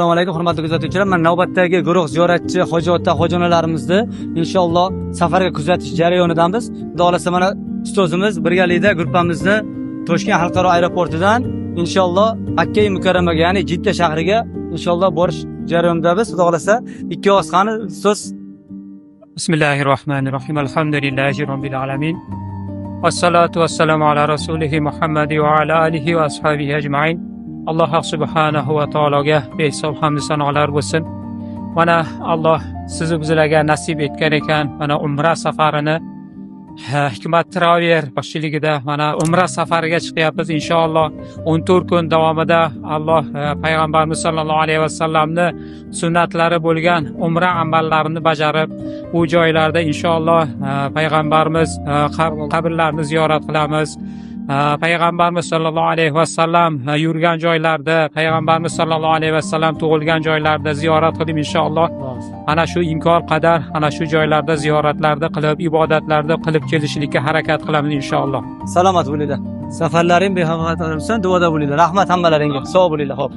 Assalomu alaykum, hurmatli kuzatuvchilar. Mana navbatdagi guruh ziyoratchi hoji ota, hoji onalarimizni inshaalloh safarga kuzatish jarayonidamiz. Xudo xohlasa, mana ustozimiz birgalikda gruppamizni Toshkent xalqaro aeroportidan inshaalloh Makka Mukarramaga, ya'ni Jidda shahriga inshaalloh borish jarayonidamiz. Xudo xohlasa, ikki og'iz qani, ustoz. Bismillahirrohmanirrohim. Alhamdulillahi robbil alamin. Vassalatu vassalamu ala rasulihi Muhammadi va ala alihi va ashabihi ajmain. Alloh subhanahu va taologa behisob hamd sanolar bo'lsin. Mana Alloh sizni bizlarga nasib etgan ekan, mana umra safarini Hikmat Travel boshchiligida mana umra safariga chiqyapmiz inshaalloh. 14 kun davomida Alloh payg'ambarimiz sollallohu alayhi vasallamni sunnatlari bo'lgan umra amallarini bajarib, u joylarda inshaalloh payg'ambarimiz qabrlarini ziyorat qilamiz. Payg'ambarimiz sollallohu alayhi vasallam yurgan joylarda, payg'ambarimiz sollallohu alayhi vasallam tug'ilgan joylarda ziyorat qilib inshaalloh, ana shu imkon qadar ana shu joylarda ziyoratlarni qilib, ibodatlarni qilib kelishlikka harakat qilamiz inshaalloh. Salomat bo'linglar. Safarlaring bexatar bo'lsin, duoda bo'linglar. Rahmat hammalaringga. Sog' bo'linglar. Xo'p.